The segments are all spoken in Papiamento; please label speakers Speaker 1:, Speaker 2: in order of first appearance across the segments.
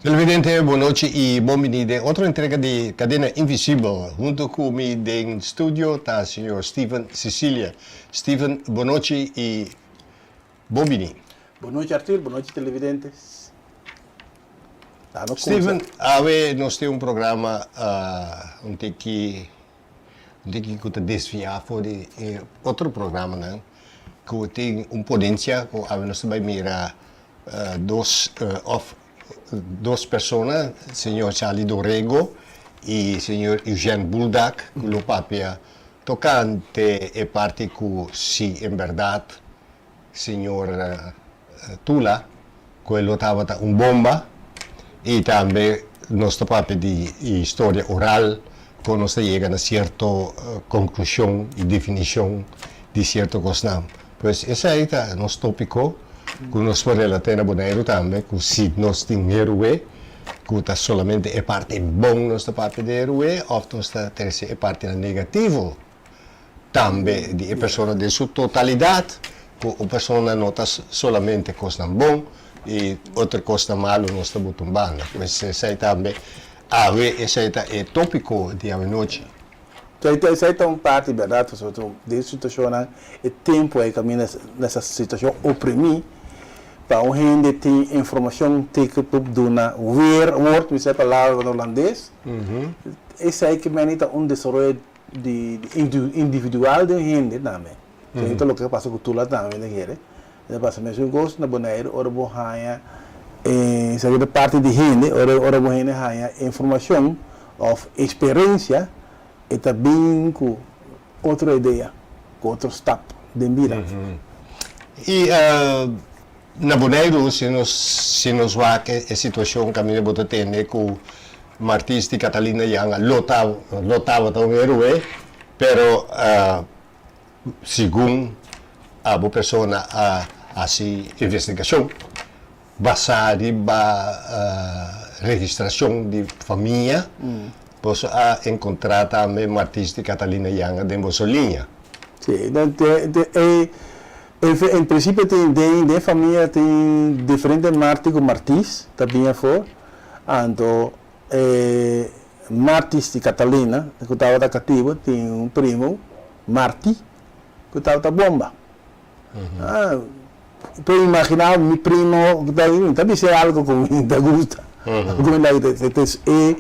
Speaker 1: Televidente, bon nochi y bon bini den otro entrega di Cadena Invisibel. Hunto cu mi den studio ta señor Steven Cecilia. Steven, bon nochi y bon bini.
Speaker 2: Bon nochi, Arthur, bon nochi, televidentes. Laat nos
Speaker 1: Steven,
Speaker 2: cuminsa.
Speaker 1: Awe nos tin un programa un tiki un tiki cu ta desvia for di e otro programanan cu tin un ponencia cu awe nos ta bay mira dos of dos persona, señor Charlie Dorego y señor Eugène Buldak, cu lo papia tocante e parti cu si en berdad señor Tula cu e lo tabata un bomba y tambe nos ta papia di historia oral con nos ta yega na cierto conclusion y definicion di cierto cosnan. Pues esei ta nos tópiko ku nos por relat'é na Boneiru tambe, ku si nos tin héroe, ku ta solamente e parti bon nos ta papia di héroe òf nos ta trese e partinan negativo tambe di e persona den su totalidat, ku un persona no ta solamente kosnan bon i otro kosnan malu nos ta buta un banda. Pues esei tambe awe esei ta e tópiko di awenochi.
Speaker 2: Esei ta un parti bèrdat, pasobra den situashonnan e tempu ei kaminda nesa situashon oprimí pa un hende tin informashon tin ku por duna weerwoord, mi sa e palabra na hulandes, esei ke meni ta un desaroyo di individual di un hende tambe. Esei ta loke a pasa ku Tula tambe mi ta kere. E ta pasa mesun kos na Boneiru ora bo haña esaki ta parti di hende, ora ora bo hende haña informashon òf eksperensia e ta bin ku otro idea, ku otro stap den bida.
Speaker 1: I na Boneiru si nos si nos wak e situashon kaminda bo ta tende ku Martis di Catalina Janga lo ta lo tabata un heroe pero Segun abo persona a hasi investigashon basá riba registrashon di famia, boso a enkontrá tambe Martis di Catalina Janga den boso liña.
Speaker 2: Sí, en prinsipio tin den e famia tin diferente Marti ku Martis ta bin afó, anto e Martis di Catalina ku tabata katibu tin un primo Marti ku tabata bomba. Ah, por imaginá mi primo ku ta mi ta bis'é algu ku mi ta gusta. Ku mi like ta e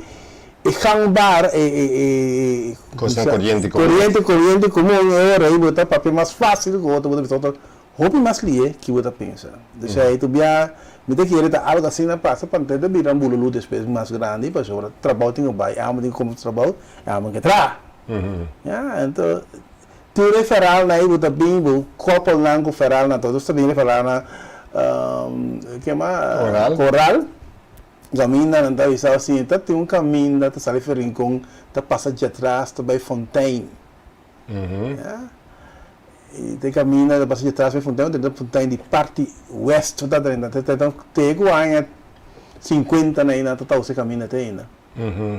Speaker 2: e gangbaar e e e
Speaker 1: Kosnan koriente komun.
Speaker 2: Koriente koriente komun e ora ei bo ta papia mas fásil ku otro bo ta bisa otro hopi mas lié ki bo ta pensa. Dus ei tu bia mi ta kere ta algu asina pasa pa ta bira un bululú despues mas grandi pasobra trabou tin ku bai, amo tin ku kumpli trabou, amo ke traha. Ya, anto tur e feralnan ei bo ta bin bo koppelnan ku feralnan todos ta bin referalnan kema
Speaker 1: Koral.
Speaker 2: Koral. Kaminda nan ta bisa asin ta tin un kaminda ta sali for Rincon ta pasa djatras ta bai Fontein. Ya. I te kaminda ta pasa djatras bai Fontein ta Fontein di parti west ta drenta te te ku aña sinkuenta nan ei ta ta usa e kaminda te ainda.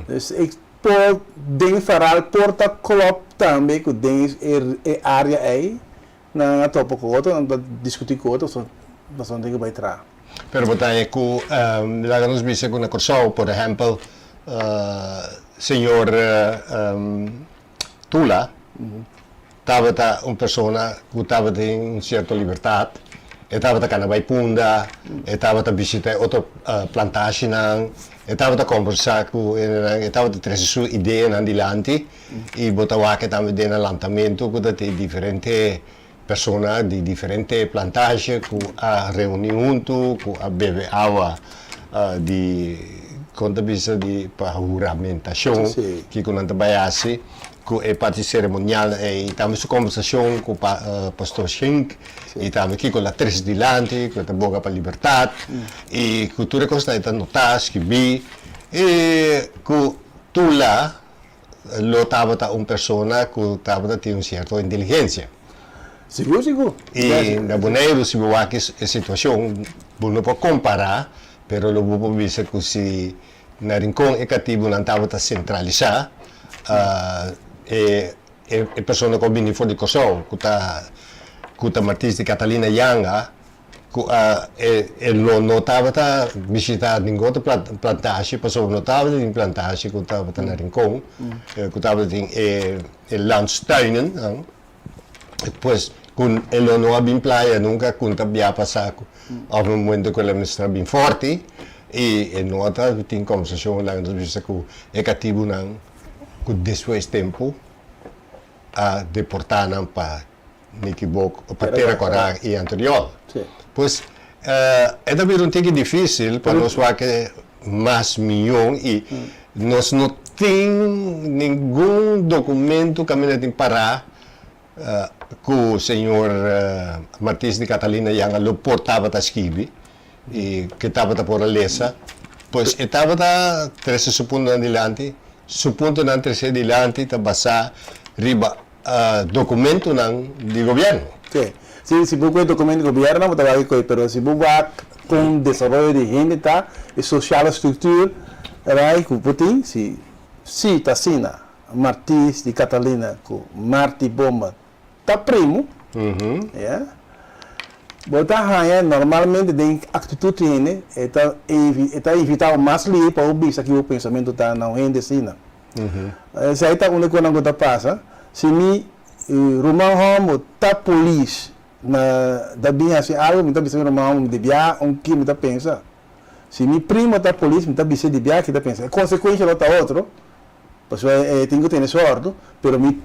Speaker 2: Dus ik por den Ferral por ta klop tambe ku den e área ei nan a topa ku otro, nan ta diskutí ku otro, so pasobra nan tin ku bai traha.
Speaker 1: Pero bo ta haña ku laga nos bisa ku na Kòrsou por ehèmpel señor Tula tabata un persona ku tabatin un sierto libertat, e tabata kana bai Punda, e tabata bishita e otro plantashinan, e tabata kombersá ku hendenan, e tabata trese su ideanan dilanti i bo ta wak tambe den nan lantamentu ku ta tin diferente persona di diferente plantashe ku a reuní huntu, ku a bebe awa di, kon ta bisa, di pa huramentashon, kiko nan ta bai hasi ku e parti seremonial ei, i tambe su kombersashon ku pastor Schenk, i tambe kiko el a trese dilanti, ku e ta boga pa libertat, i ku tur e kosnan e ta notá, skibí, i ku Tula lo tabata un persona ku tabata tin un sierto inteligensia.
Speaker 2: Sigur, sigur.
Speaker 1: I na Boneiru si bo wak e situashon, bo no por kompará, pero lo bo por bisa ku si na Rincon e katibunan tabata sentralisá, e e persona ku a bini for di Kòrsou, ku ta ku ta Martins di Catalina Janga. Ku a e lo no tabata bishitá ningun otro plantashi pasobra no tabatin plantashi ku tabata na Rincon ku tabatin e landstuinen nan pues ku e lo no a bin playa nunka ku ta bia pasá ku òf na momento ku el a mester a bin fòrti i e no a tabatin kòmbersashon laga nos bisa ku e katibunan ku despues tempu a deportá nan pa Nicky Bok pa Tera Kòrá i Anteriol. Pues e ta bira un tiki difísil pa nos wak mas mion i nos no tin ningun dokumento kaminda tin pará ku señor Martis di Catalina Janga lo por tabata skibi i ke tabata por a lesa. Pues e tabata trese su puntonan dilanti, su puntonan trese dilanti ta basá riba documentonan di gobierno.
Speaker 2: Sí. Si, si bo koe documento di gobierno bo ta wak koe, pero si bo wak kon desaroyo di hende ta, e sociale structuur erai ku bo tin, si, si ta asina, Martis di Catalina ku Marti Bomba ta primo, ya, bo ta haña normalmente den actitud di hende e ta e ta invita bo mas lihe pa bo bisa ki bo pensamentu ta na un hende asina. Esei ta un di konan ku ta pasa. Si mi ruman hòmber ta polis na ta bin hasi algu, mi ta bisa mi ruman hòmber di biaha un ki mi ta pensa. Si mi primo ta polis, mi ta bis'é di biaha ki ta pensa. E konsekuensha lo ta otro, pasobra e tin ku tene su òrdu, pero mi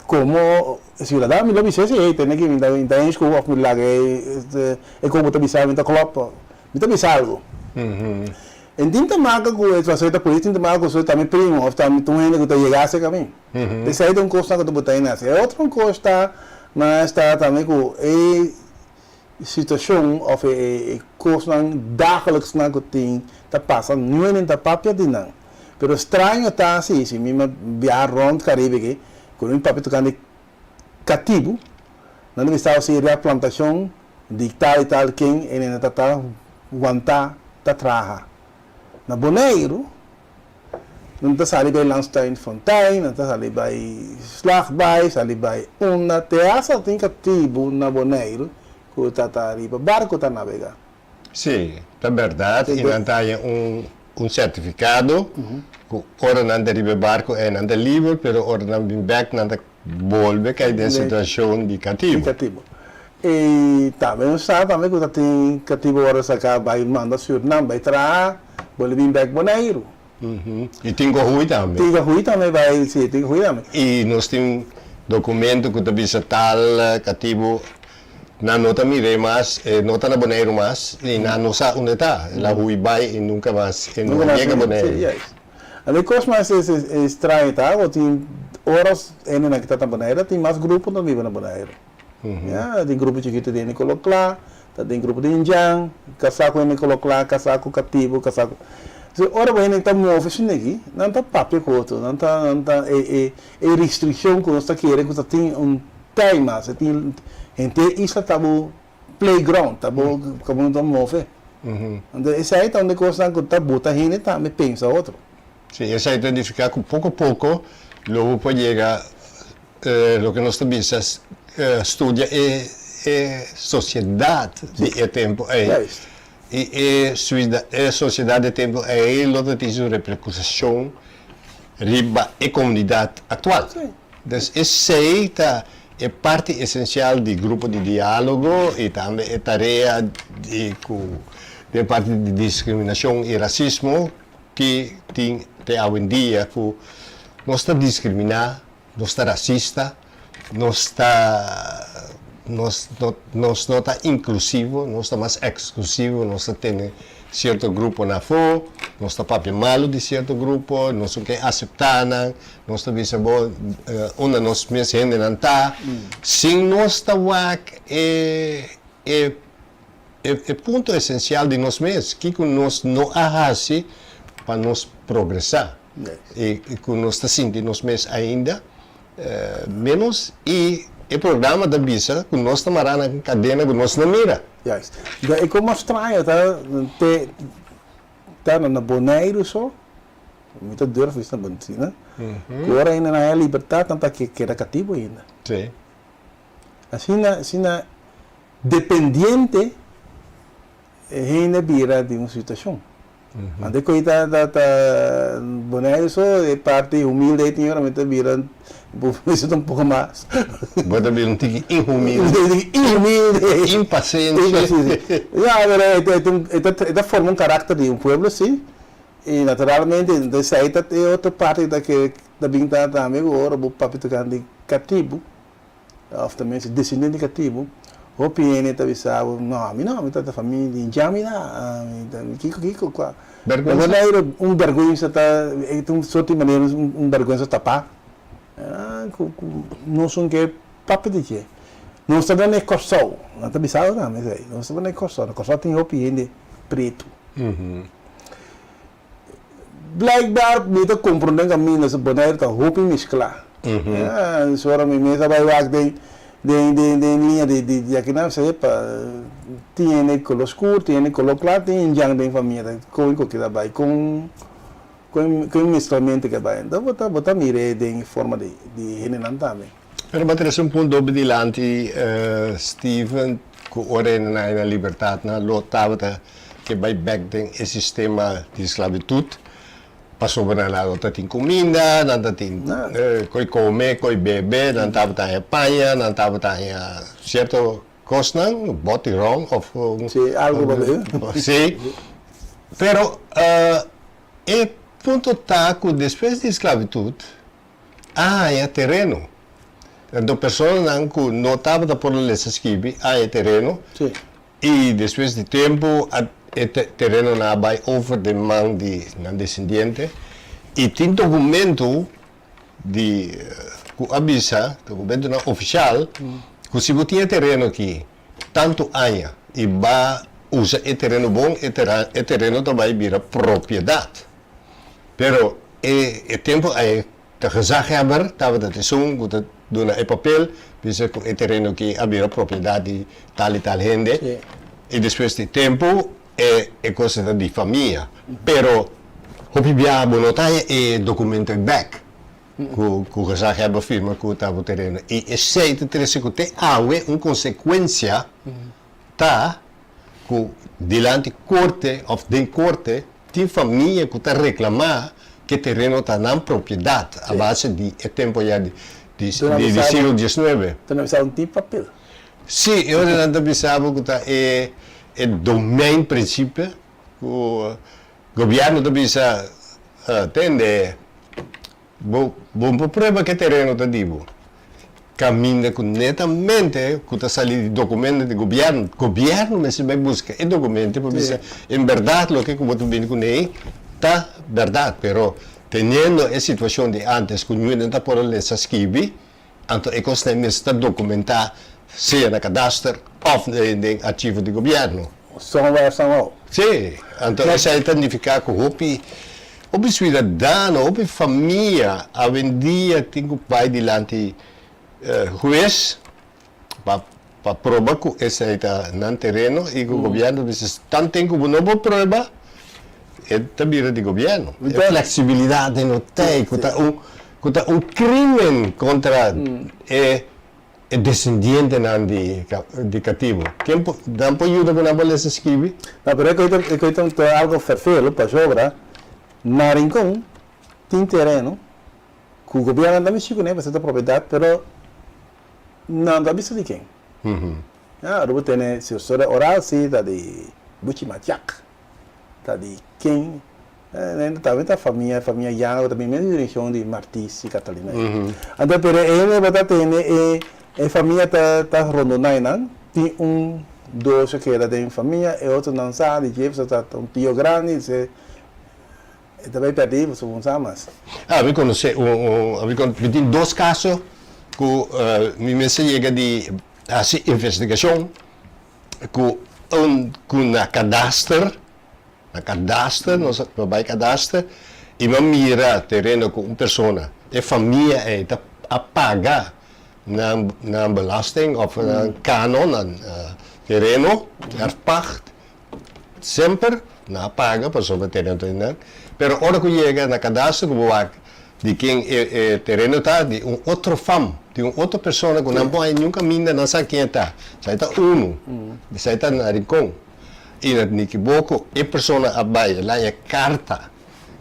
Speaker 2: komo siudadano mi lo bis'é si, hey, tene aki mi ta eens ku bo òf mi laga e kon bo ta bisa mi ta klòp. Mi ta bisa algu. En tin ta maka ku e trasero ta polis, tin ta maka ku ta mi primo of ta mi ta un hende ku ta yega aserka mi. Esei ta un kosnan ku ta bota hende hasi. E otro kos ta mas ta tambe ku e situashon of e kosnan dageliksnan ku tin ta pasa niun hende ta papia di nan. Pero straño ta si, si mi biaha rònt Karibe aki, ku mi papia tokante katibu, nan ta bisa si ria plantashon Di tal i tal ken e nena ta ta wantá ta traha. Na Boneiru nan ta sali bai Landstuin Fontein, nan ta sali bai Slagbaai, sali bai unda te hasta tin katibu na Boneiru ku ta ta riba barku ta nabegá.
Speaker 1: Sí, ta bèrdat i nan ta haña un un sertifikado ku ora nan ta riba e barku ei nan ta liber pero ora nan bin bèk nan ta Bolbe kai den situashon di katibu.
Speaker 2: Di katibu. I tambe nos sa tambe ku ta tin katibu ora saka bai manda Sürnam bai traha, bolbe bin bèk Boneiru.
Speaker 1: I tin ku hui tambe.
Speaker 2: Tin ku hui tambe bai, si, tin ku hui tambe.
Speaker 1: I nos tin dokumento ku ta bisa tal katibu nan no ta mir'é mas, e no ta na Boneiru mas i nan no sa unda e ta. El a hui bai i nunka mas e no a yega Boneiru.
Speaker 2: Si, juist. A mi kos mas straño ta ku tin ora hendenan ki ta na Bonaire tin mas grupo ta biba na Bonaire. Ya, tin grupo chikitu di hende kolo kla, ta tin grupo di indjan, kasá ku hende kolo kla, kasá ku katibu, kasá ku. Entonces ora ku hende ta move asina aki, nan ta papia ku otro, nan ta nan ta e e e restrikshon ku nos ta kere ku ta tin un tei mas, e tin henter isla ta bo playground, ta bo kaminda ta move. Anto esei ta un di kosnan ku ta buta hende tambe pensa otro.
Speaker 1: Sí, esei ta nifiká ku poko poko lo bo por yega loke nos ta bisa studia e e sosiedat di e tempu ei. I e e sosiedat di e tempu ei lo ta tin su reperkusashon riba e komunidat aktual. Dus esei ta e parti esensial di grupo di diálogo i tambe e tarea di ku den parti di diskriminashon i rasismo ki tin te awendia ku nos ta diskriminá, nos ta rasista, nos ta nos no nos no ta inklusivo, nos ta mas eksklusivo, nos ta tene sierto gruponan afó, nos ta papia malu di sierto grupo, nos no ke aseptá nan. Nos ta bisa bo unda nos mes hendenan ta, sin nos ta wak e e e punto esensial di nos mes, kiko nos no a hasi pa nos progresá i ku nos ta sinti nos mes ainda ménos i e programa ta bisa ku nos ta mará na kadena ku nos no mira.
Speaker 2: Juist. E kos mas straño ta te ta na Boneiru so. Mi ta durf bisa bo asina, ku ora ainda nan haya libertat nan ta keda katibu ainda.
Speaker 1: Sí.
Speaker 2: Asina, asina dependiente E hende bira di un situashon. Ante ku ta ta ta Boneiru so e parti humilde ei tin ora mi ta bira bo mester ta un poko mas.
Speaker 1: Bo ta bira un tiki inhumilde.
Speaker 2: Inhumilde.
Speaker 1: Impaciente.
Speaker 2: Ya, pero e ta e ta e ta forma un karakter di un pueblo si. I naturalmente esei ta e otro parti ta ke ta bin ta tambe ku ora bo papia tokante di katibu. Of ta mester desendente di katibu, hopi hende ta bisa bo, no, ami no, mi ta ta famia di Djamila, ami ta kiko kiko kua.
Speaker 1: Bergwensa?
Speaker 2: Boneiru un bergwensa ta, e ta un sorti manera un bergwensa tapá, ku ku nos no ke papia di dje. Nos ta na e Kòrsou, nan ta bisa bo tambe esei, nos ta na e Kòrsou, na Kòrsou tin hopi hende pretu. Blijkbaar mi ta comprende caminda su Bonaire ta hopi mezcla. So ora mi mes a bay wak den den den den liña di di di akinan mi sa epa tin hende color scur tin hende color cla tin indian den famia ta con cu ta bay con con con e mezclamento ke bay enton bo ta bo ta mira den forma di di hendenan tambe.
Speaker 1: Pero bo a trece un punto hopi dilanti Steven cu ora e nan a na libertad nan lo tabata ke bai bek den e sistema di sklabitut pasobra nan no ta tin kuminda, nan ta tin koi kome, koi bebe, nan tabata haña paña, nan tabata haña sierto kosnan, bòt di ròm òf
Speaker 2: Sí, algu pa bebe.
Speaker 1: Sí, pero e punto ta ku despues di sklabitut a haña tereno. Anto personanan ku no tabata por lesa skibi a haña tereno. I despues di tempu a e terenonan a bai over den man di nan desendiente i tin dokumentu di ku a bisa, dokumentunan ofishal, ku si bo tin e tereno aki tantu aña i ba usa e tereno bon e e tereno ta bai bira propiedat. Pero e e tempu ei De gezaghebber tabata esun ku ta duna e papel bisa ku e tereno aki a bira propiedat di tal i tal hende i despues di tempu e e kos ta di famia. Pero hopi biaha bo no ta haña e dokumento ei bèk ku ku gezaghebber firma ku ta bo tereno i esei ta trese ku te awe un konsekuensia ta ku dilanti korte òf den korte tin famia ku ta reklamá ku e tereno ta nan propiedat a base di e tempu ya di di siglo diesnuebe.
Speaker 2: Ta nan bisa un tin papel.
Speaker 1: Sí, e ora nan ta bisa bo ku ta e e domeinprincipe ku gobièrnu ta bisa tende Bo bo por prueba ke tereno ta di bo. Kaminda ku netamente ku ta sali di dokumento di gobièrnu. Gobièrnu mester bai buska e dokumento pa bisa en bèrdat loke ku bo ta bini kuné ta bèrdat. Pero teniendo e situashon di ántes ku niun ta por a lesa skibi, anto e kosnan mester ta dokumentá sea na kadaster òf den archivo di gobièrnu.
Speaker 2: Somewhere, somehow.
Speaker 1: Sí, anto esei ta nifiká ku hopi hopi suidadano, hopi famia awendia tin ku bai dilanti hues pa pa proba ku esei ta nan tereno i ku gobièrnu ta bisa tanten ku bo no por prueba e ta bira di gobièrnu. E fleksibilidat den no tei ku ta un ku ta un krimen kontra e E desendientenan di di katibu. Ken por nan por yuda ku nan por lesa skibi?
Speaker 2: No, pero e koe ta e koe ta ta algo ferfelu pasobra na Rincon tin tereno ku gobierno ta mishi kuné pasobra ta propiedat pero nan ta bisa di ken. Ya, ora bo tene si historia oral si ta di Buchi Matiak. Ta di ken? Tambe ta famia, famia Jano ta bin mes direccion di Martis y Catalina. Anto pero e hende bo ta tende e e famia ta ta rondona einan, tin un dos a keda den famia, e otronan sa di dje pasobra ta un tio grandi, se e ta bay perdi pasobra bo no sa mas.
Speaker 1: Ah, mi conoce un un mi mi tin dos caso cu mi mester yega di haci investigacion. Ku un ku na kadaster, na kadaster, nos a bai kadaster i mi a mira tereno ku un persona, e famia ei ta a paga nan nan belasting òf nan kano, nan tereno, erfpacht, semper nan a paga pasobra tereno ta di nan, pero ora ku yega na kadaster ku bo wak di ken e e tereno ta di un otro fam, di un otro persona ku nan por haña niun kaminda nan sa ken e ta. Esei ta unu, esei ta na Rincon. I na Nikiboko e persona a bai el haña karta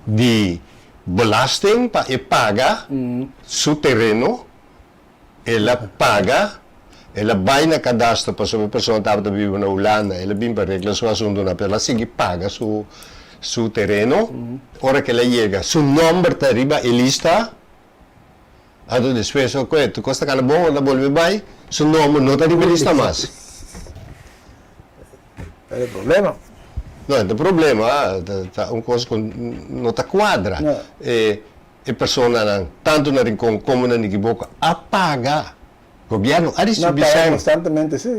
Speaker 1: di belasting pa e paga su tereno, el a paga, el a bai na kadastro pasobra e persona tabata biba na Hulanda, el a bin pa regla su asuntunan pero el a sigui paga su su tereno, ora ku el a yega su nòmber ta riba e lista, anto despues oke tur kos ta kana bon, el a bolbe bai, su nòmber no ta riba e lista mas.
Speaker 2: Ta e problema.
Speaker 1: No, e ta problema, ta un kos ku no ta kuadra. E e personanan, tantu na Rincon komo na Nikiboko, a paga. Gobièrnu a risibí
Speaker 2: sèn.
Speaker 1: Na
Speaker 2: paga konstantemente, si.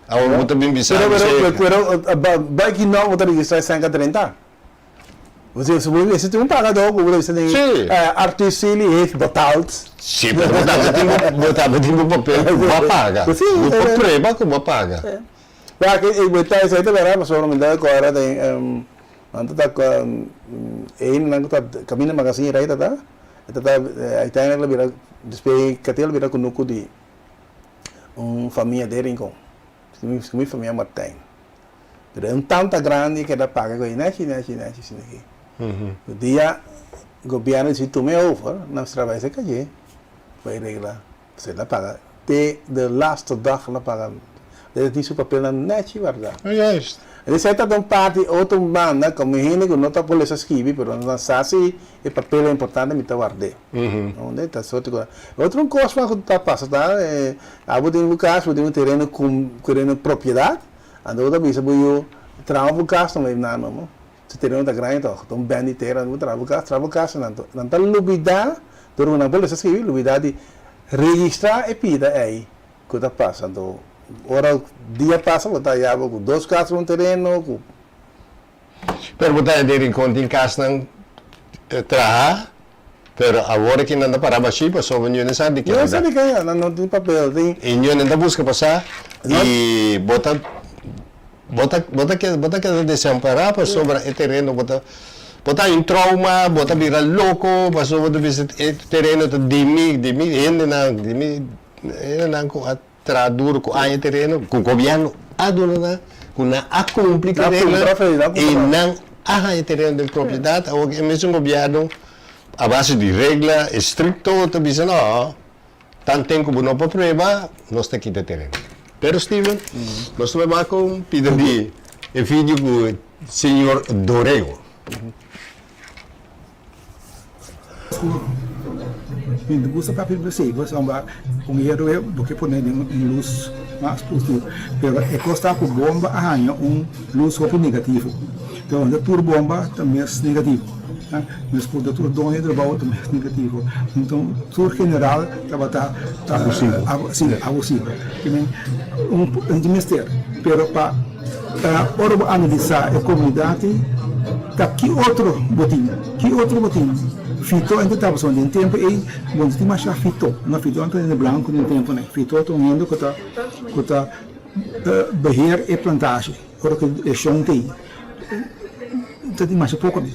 Speaker 1: Awor bo ta bin bisa
Speaker 2: mi Pero, pero, pero, bai ki nòmber bo ta registrá e sèn ka drenta? Bo si tin un pagadó ku bo ta bisa den Arthur Sealy heeft betaald.
Speaker 1: Si, pero bo tabatin bo, bo tabatin bo papel ku bo a paga. Bo por prueba ku bo a paga.
Speaker 2: Wak, e bo ta esei ta bèrdat pasobra mi ta rekòrda den nan ta ta e hendenan ku ta kaminda magasin rei ta ta, e ta ta uiteindelijk a bira despues katel a bira kunuku di un famia den Rincon, mi famia Martijn. Pero e un tanta grandi keda paga ku e nechi nechi nechi asina aki. E dia gobierno disi tuma e over, nan mester a bai serka dje pa e regla. Pasobra el a paga te de laatste dag el a paga. El tin su papelnan nechi warda.
Speaker 1: Juist.
Speaker 2: Esei ta un parti otro banda komo hende ku no ta por lesa skibi pero nan sa si e papel ta importante mi ta ward'é. Unda ta sorti ku otro kos mas ku ta pasa ta abo tin bo kas bo tin un tereno ku tereno propiedat. Anto bo ta bisa bo yu, Traha bo kas no na no. Si tereno ta grandi tòg, ta un bèn di tera, bo traha bo kas, traha bo kas nan. Nan ta lubidá, dor ku nan por lesa skibi, lubidá di registrá e pida ei ku ta pasa. Anto ora dia pasa bo ta haya bo ku dos kas riba un tereno, ku.
Speaker 1: Pero bo ta haya den Rincon tin kasnan traha, pero awor aki nan ta para bashí pasobra ño no sa di
Speaker 2: ke.
Speaker 1: Ño
Speaker 2: no sa di ke, nan no tin papel, tin.
Speaker 1: I ño no ta buska pasá i bo ta bo ta bo ta keda bo ta keda desampará pasobra e tereno bo ta bo ta haña un trauma, bo ta bira loko pasobra bo ta bisa e tereno ta di mi, di mi hendenan, di mi hendenan ku a Traha duro ku aña tereno ku gobièrnu a duna nan, ku nan a kumpli ku e regla i nan a haña tereno den propiedat. Awor e mesun gobièrnu a base di regla estrikto ta bisa no, tanten ku bo no por prueba nos ta kita e tereno. Pero Steven, nos ta bai wak un pida di e video ku señor Dorego.
Speaker 3: Mi no gusta papia di esei pasobra un héroe bo ke pone den un lus mas positivo pero e kos ta ku bomba a haña un lus hopi negativo pero no tur bomba ta mes negativo mes ku no tur doño di trabou ta mes negativo enton tur general tabata si abusivo un mester pero pa Ora bo analisá e komunidat ei, ta ki otro bo tin? Ki otro bo tin? Fito enta tabata son den tempu ei, bo no tin masha fito. No, fito enta hende blanku den tempunan ei. Fito ta un hende ku ta ku ta beheer e plantashi. Ora ku e shon ta ei, ta tin masha poko di.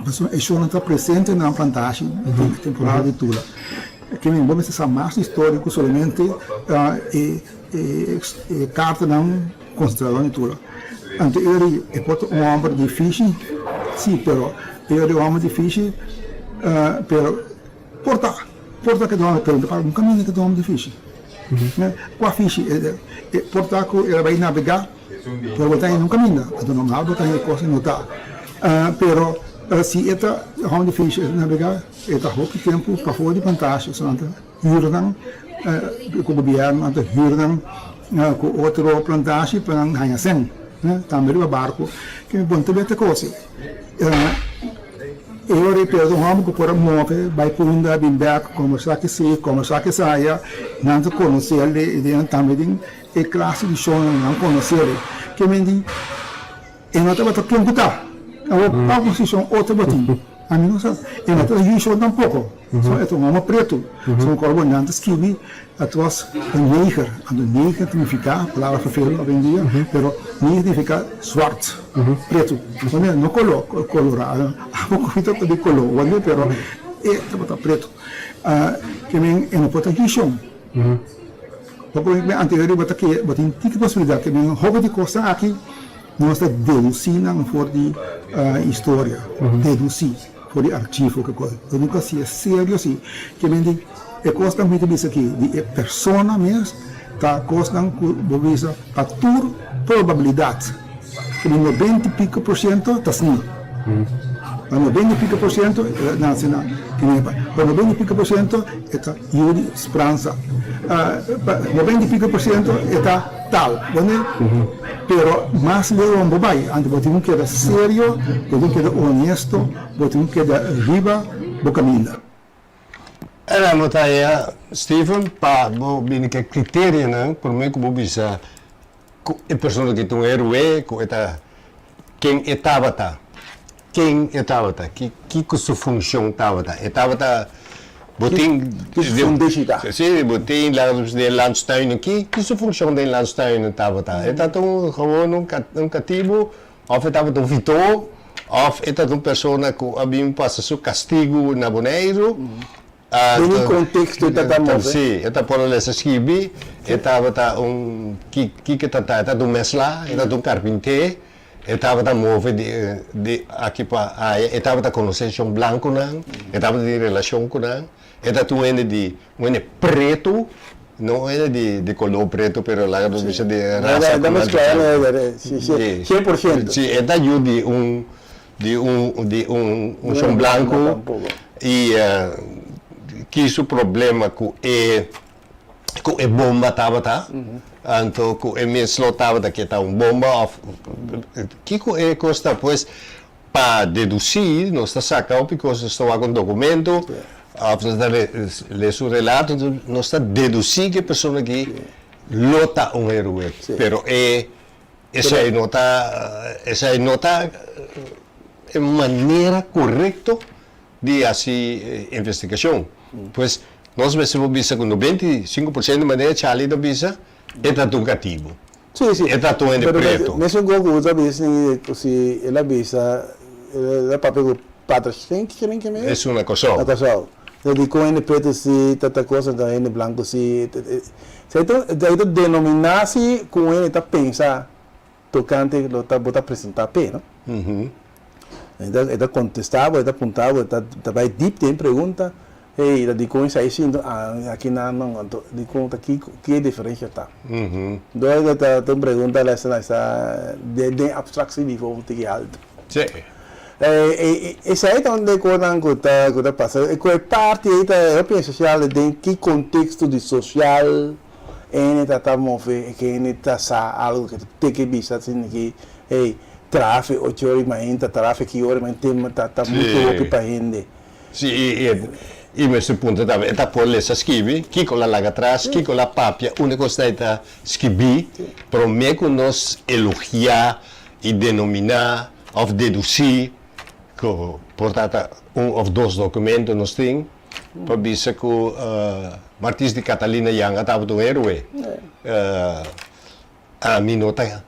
Speaker 3: Pasobra e shonnan ta presente na nan plantashi den e temporada di tula. Kimen bo mester sa mas di historia ku solamente e E kartanan konsentrado di tula. Anto e ora e por ta un hòmber difísil, sí, pero e ora e un hòmber difísil, pero por ta, por ta ku e ta un hòmber, pero no ta un kaminda ku ta un hòmber difísil. Kua fishi? E por ta ku el a bai nabegá, pero bo ta hende un kaminda, anto normal bo ta hende kos no ta. Pero si e ta un hòmber difísil, e ta nabegá, e ta hopi tempu pafó di plantashi, so. Hürnan ku gobièrnu anto hürnan ku otro plantashi pa nan haña sèn tambe riba barku ke mi bon ta beta kos e ora e perde un hòmber ku por a move bai punda bin bèk kombersá ke si kombersá ke saya nan ta konosel i den tambe den e klase di shownan nan konosel ke men di E no tabata ken ku ta. Awor pa posishon otro bo tin? Ami no sa. E no tabata Yishua tampoko. So e ta un hòmber pretu. So kòrda bo nan ta skibi het was een neger. Anto neger ta nifiká, palabra fervelend awendia, pero neger ta nifiká zwart, pretu. Wanneer no koló, kolorado, abo ku ta di koló, wanneer pero e tabata pretu. Ke men e no por ta Yishon. Bo por anterior bo ta ke bo tin tiki posibilidat ke men hopi di kosnan aki. Nos ta dedusí nan for di historia, dedusí for di archivo ke kos. Nos nunka hasié serio si. Ke men di e kosnan ku mi ta bisa aki di e persona mes ta kosnan ku bo bisa pa tur probabilidat ku di noventa i piko por siento ta asina. Pa noventa i piko por siento e ta nase na Kenepa. Pa noventa i piko por siento e ta yu di Spransa. Pa noventa i piko por siento e ta tal. Bo ne? Pero mas leu bo bai, anto bo tin ku keda serio, bo tin ku keda honesto, bo tin ku keda riba bo kaminda.
Speaker 1: Era no ta ea, Steven, pa bo bini ku e kriterianan promé ku bo bisa ku e persona ki ta un héroe, ku e ta ken e tabata, ken e tabata, ki kiko su funshon tabata. E tabata, bo tin.
Speaker 2: Ki su fundeshi ta.
Speaker 1: Si, bo tin laga nos bisa den landstuinen, ki ki su funshon den landstuinen tabata? E tabata un gewoon un katibu òf e tabata un vitó òf e tabata un persona ku a bin pasa su kastigu na Boneiru?
Speaker 2: Den un konteksto e ta ta move.
Speaker 1: Si, e ta por a lesa skibi, e tabata un, kiko e ta ta? E tabata un mèslá, e tabata un karpinté, e tabata move di di aki pa aya, e tabata konosé shon blankunan, e tabata tin relashon ku nan, e tabata un hende di, un hende pretu, no un hende di di koló pretu, pero laga nos bisa di rasa ku nan ta.
Speaker 2: 100%.
Speaker 1: Si, e ta yu di un di un di un un shon blanku i ki su problema ku e ku e bomba tabata anto ku e mes lo tabata ke ta un bomba òf kiko e kos ta pues pa dedusí nos ta saka hopi kos nos ta wak un dokumento òf nos ta lesa un relato nos ta dedusí ku e persona aki lo ta un heroe pero e Esei no ta, esei no ta e manera korekto di hasi investigashon. Pues, nos mester por bisa ku 95% di manera Charlie ta bisa, e ta un katibu.
Speaker 2: Sí, sí.
Speaker 1: E ta un hende preto.
Speaker 2: Pero mesun kos ku bo ta bisa ku si el a bisa, el a papia ku Pater Schenk, keren ke mester?
Speaker 1: Esun na Kòrsou.
Speaker 2: Na Kòrsou. Dikon hende preto si ta ta kos, anto hende blanku si. Esei ta esei ta denominá si ku un hende ta pensa tokante lo ta bo ta presentá p'e, no? E ta e ta kontestá bo, e ta puntra bo, e ta ta bai dip den pregunta, hey, ta dikon esei si anto aki nan no, anto dikon ta kiko ki e diferensha ta? Entonces ta ta un pregunta lesa na esa den den abstraksie nivo un tiki alto.
Speaker 1: Sí.
Speaker 2: Esei ta un di e kosnan ku ta ku ta pasa. Ku e parti ei ta hopi esensial den ki konteksto di sosial hende ta ta move, ke hende ta sa algu ke ta teke bisa asina ki hey trafe ocho ora di mainta, trafe ki ora di mainta ta ta muchu hopi pa hende.
Speaker 1: Sí, i i mester puntra tambe e ta por lesa skibi, kiko la laga atras, kiko la papia, unda kos ta e ta skibí promé ku nos elogiá i denominá òf dedusí ku por ta ta un òf dos dokumento nos tin pa bisa ku Martis di Catalina Janga tabata un héroe. Ami no ta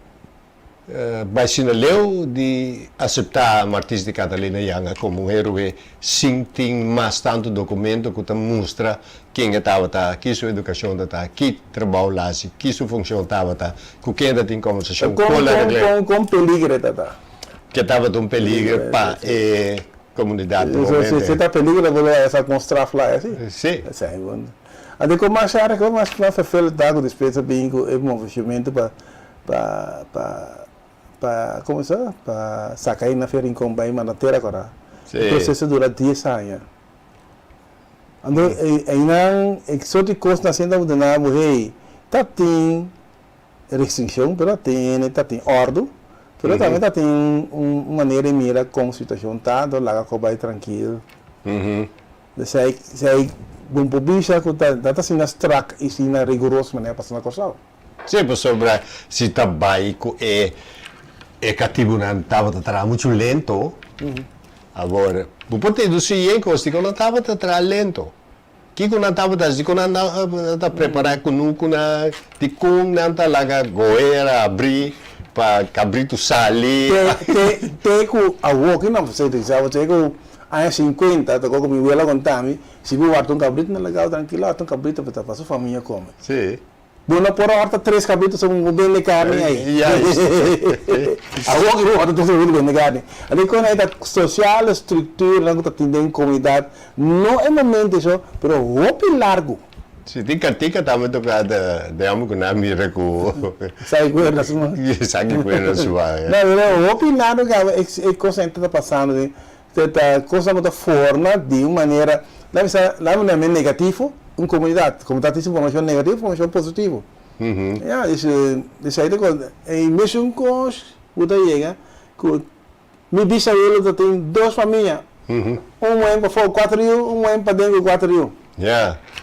Speaker 1: bai asina leu di aseptá Martis di Catalina Janga komo un héroe sin tin mas tantu dokumento ku ta mustra ken e tabata, ki su edukashon ta, ki trabou el hasi, ki su funshon tabata, ku ken ta tin kòmbersashon,
Speaker 2: Kon,
Speaker 1: kon la
Speaker 2: kon,
Speaker 1: regl'é.
Speaker 2: kon, kon peligro e ta ta?
Speaker 1: Ke tabata un peligro pa e komunidat na
Speaker 2: Si,
Speaker 1: momento
Speaker 2: si
Speaker 1: ei.
Speaker 2: ta peligro bo lo a sa kon straf la e si.
Speaker 1: Si.
Speaker 2: Esei bon. Anto kon mas erg, kon mas mas vervelend ta ku despues a bin ku e moveshamentu pa pa pa pa komo sa pa saka e na fe Rincon bai manda tera kora.
Speaker 1: Si.
Speaker 2: E proseso dura dies aña. Anto einan e sort di kosnan asina ta duna bo hey ta tin restrikshon pero ta tin ta tin òrdu pero tambe ta tin un manera di mira kon situashon ta anto laga ku bai trankil. Esei esei bo por bisa ku ta ta asina strak i asina riguroso manera pasa na Kòrsou.
Speaker 1: Sí, pasobra si ta bai ku e e katibunan tabata traha muchu lento, awor bo por dedusí yen kos dikon nan tabata traha lento. Kiko nan tabata hasi? Dikon nan ta prepará kunukunan? Dikon nan ta laga goera abrí pa kabritu sali?
Speaker 2: Te te te ku awor ki nan ta bisa bo te ku aña sinkuenta ta ku mi wela konta mi si bo warda un kabritu nan laga bo trankilo warda un kabritu pa su famia kome.
Speaker 1: Sí.
Speaker 2: Bo no por horta tres cabrito so bo bende carni ai. Awor ki bo horta tres cabrito bende carni. Anto con e ta sociale structuurnan cu ta tin den comunidad no e momento eso pero hopi largo.
Speaker 1: Si tin cantica tambe toca den amo cu nan mira cu.
Speaker 2: Sa ki cuerda su man.
Speaker 1: Sa ki cuerda su man.
Speaker 2: No pero hopi largo caba e cosnan ta pasando den Ta cosnan cu ta forma di un manera, laat bisa, laat mi name negativo, un comunidad. Comunidad tin su formacion negativo, formacion positivo. Ya, dus, dus ahí ta cos. E mesun cos cu ta yega cu mi bisabuelo ta tin dos famia, un muher pafó cu cuatro yu, un muher paden cu cuatro yu.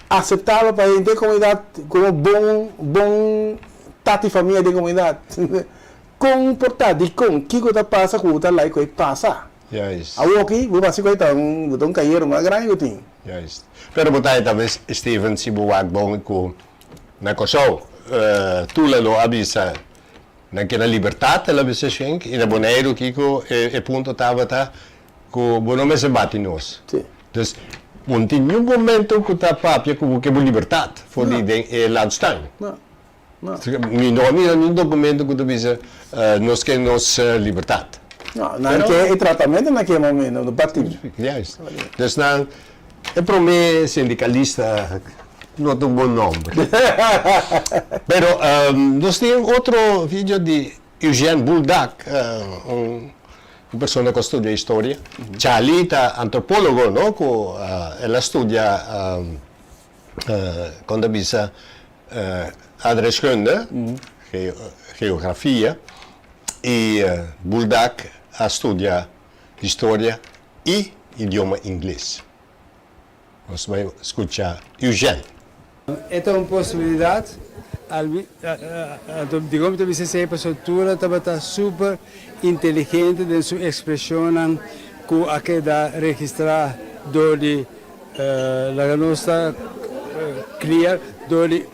Speaker 2: Aceptabel pa henter comunidad como bon, bon tati famia den comunidad. Con por ta? Dicon? Kico ta pasa cu bo ta like cu e pasa?
Speaker 1: Juist.
Speaker 2: Awoki bo basi cu e ta un, bo ta un cayero mas grandi cu tin.
Speaker 1: Juist. Pero bo ta e tambe Steven si bo wak bon cu na Corsou Tula lo a bisa nan ke na libertad el a bisa Schenk y na Boneiru kico e punto tabata cu bo no mester bati nos.
Speaker 2: Si.
Speaker 1: Dus bo no tin niun momento cu ta papia cu bo ke bo libertad for di den e landstuin.
Speaker 2: No.
Speaker 1: Mi no a mira niun documento cu ta bisa nos ke nos libertad.
Speaker 2: No, nan ke e tratamento nan ke momento, no parti.
Speaker 1: Juist. Dus nan e prome sindicalista no ta un bon nomber. Pero nos tin otro video di Eugène Buldak, un persona cu a studia historia. Charlie ta antropologo, no, cu el a studia con ta bisa Adreskunde, geografia, y Buldak a studia historia y idioma ingles. Nos bay scucha Eugène.
Speaker 4: E ta un posibilidad, anto dikon mi ta bisa esei pasobra Tula tabata super inteligente den su expresionnan ku a keda registrá dor di Laga nos ta clear dor di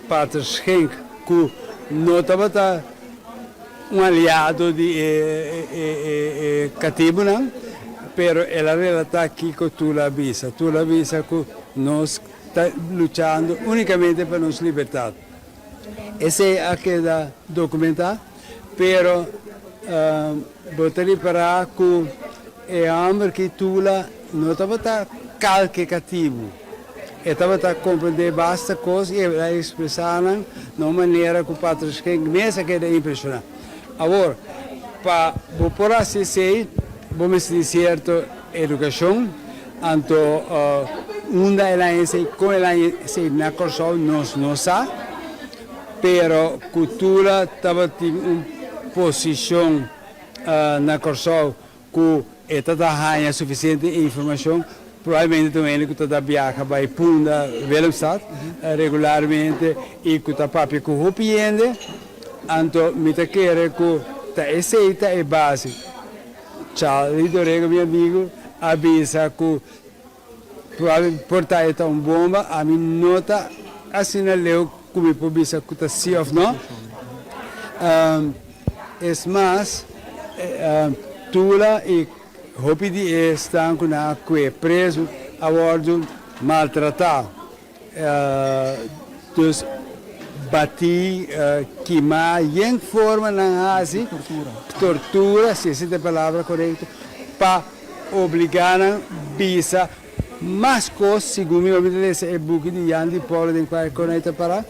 Speaker 4: Pater Schenk cu no tabata un aliado di e catibunan, pero el a relata kico Tula a bisa. Tula a bisa cu nos ta luchando unicamente pa nos libertad. Esey a keda documenta, pero bo ta ripara cu e homber ki Tula no tabata kalke katibu. E tabata comprende basta cos y el a expresa nan na un manera cu Pater Schenk mes a keda impresiona. Awor, pa bo por haci esey, bo mester tin cierto educacion, anto unda el a esey, con el a esey na Corsou nos no sa, pero cu Tula tabatin un posicion na Corsou Ku e ta ta haña sufisiente informashon, probablemente ta un hende ku ta ta biaha bai Punda, Willemstad, regularmente i ku ta papia ku hopi hende. Anto mi ta kere ku ta esei ta e base. Charlie Dorego, mi amigu, a bisa ku probablemente por ta e ta un bomba. Ami no ta asina leu ku mi por bisa ku ta si òf no. Es mas, Tula i hopi di esnan ku nan a kue prezu a wòrdu maltratá, dus batí, kimá, yen forma nan hasi tortura, si esei ta e palabra korekto, pa obligá nan bisa mas kos, segun mi obi ta lesa e buki di Jan di Polo den kua e konai ta pará.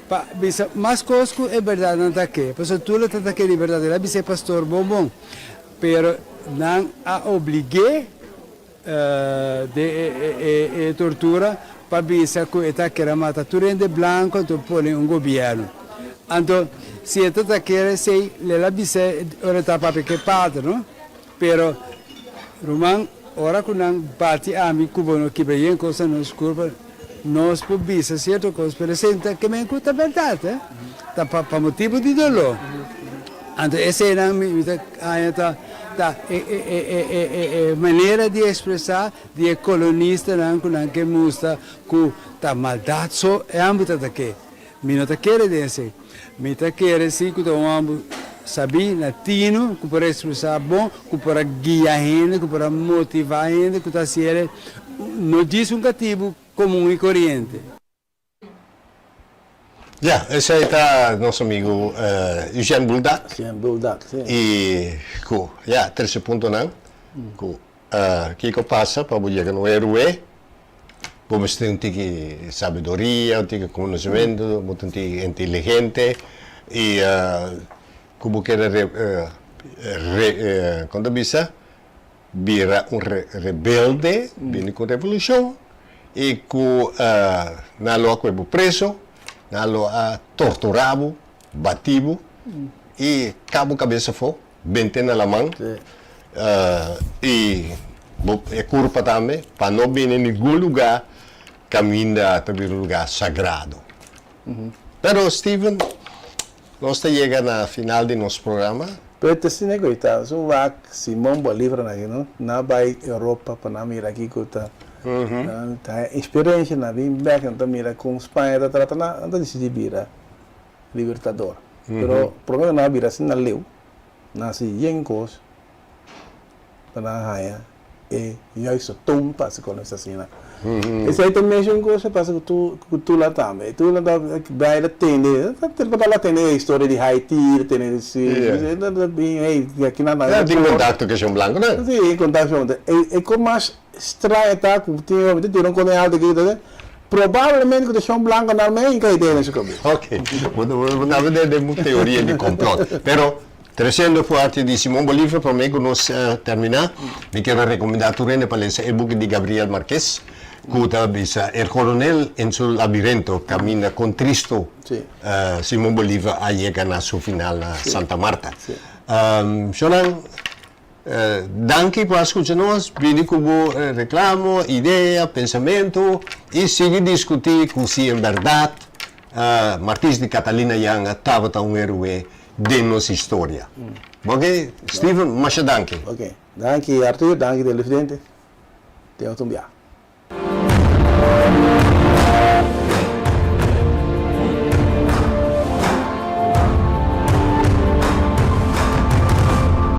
Speaker 4: Pa bisa mas kos ku e bèrdat nan ta ke. Pasobra tur lo ta ta ke di bèrdat. El a bisa e pastor bon bon. Pero nan a oblig'é den e tortura pa bisa ku e ta kere mata tur hende blanku anto pone un gobièrnu. Anto si e ta ta kere esei, el a bisa ora e ta papia ku e pater, no? Pero ruman, ora ku nan bati ami ku bo no kibra yen kos na nos kurpa, nos por bisa sierto kos, pero esei no ta ke men ku ta bèrdat, eh. Ta pa pa motibu di doló. Anto eseinan mi mi ta haña ta ta e e e e e e e manera di ekspresá di e kolonistanan ku nan ke mustra ku ta maldat so e ambu ta ta ke. Mi no ta kere den esei. Mi ta kere si ku ta un hòmber sabí, na tinu, ku por ekspresá bon, ku por a guia hende, ku por a motivá hende, ku ta hasi el no djis un katibu komun i koriente.
Speaker 1: Ya, esei ta nos amigu Eugène Buldak.
Speaker 2: Eugène Buldak, si.
Speaker 1: I ku, ya, trese puntonan ku kiko pasa pa bo yega na un héroe, bo mester un tiki sabiduria, un tiki konosementu, bo ta un tiki inteligente i ku bo keda re, re, kon ta bisa? Bira un rebelde, bini ku revolushon i ku nan lo a kohe bo preso, nan lo a torturá bo, batí bo i kap bo kabes afó, bent'é na laman i bo e kurpa tambe pa no bini ningun lugá kaminda ta bira un lugá sagrado. Pero Steven, nos ta yega na final di nos programa.
Speaker 2: Pero ta asina cu ta su wak Simon Bolivar nan aki no, nan a bay Europa pa nan mira kico ta nan ta haya experiencia, nan bin bek nan ta mira con Spaña ta trata nan, nan ta dicidi bira libertador. Pero prome cu nan a bira asina leu, nan a haci yen cos pa nan haya e juiste toon pa haci con asina. Esey ta mesun cos a pasa cu cu Tula tambe. Tula ta bay ta tende, ta ta tende e historia di Haiti, ta tende di si, ta bin hey aki nan
Speaker 1: ta. Tin contacto cu Shon Blanco nan?
Speaker 2: Si, contacto cu Shon Blanco. E cos mas straño ta cu tin hopi ta tira un coneal di aki, probablemente cu ta Shon Blanco nan mey inca idea den su cabes.
Speaker 1: Ok, bo ta bende den un teoria di complot, pero Tresiendo fuerte di Simon Bolivar prome ku nos terminá, mi kier a rekomendá tur hende pa lesa e buki di Gabriel Marquez ku ta bisa El Coronel en su labirento, kaminda kon tristo Simon Bolivar a yega na su final na Santa Marta. Shonnan, danki pa a skucha nos, bini ku bo reklamo, idea, pensamentu i sigui diskutí ku si en bèrdat Martins di Catalina Janga tabata un héroe den nos historia. Ok, Steven, masha danki.
Speaker 2: Ok, danki Arthur, danki televidente. Te otro un bia.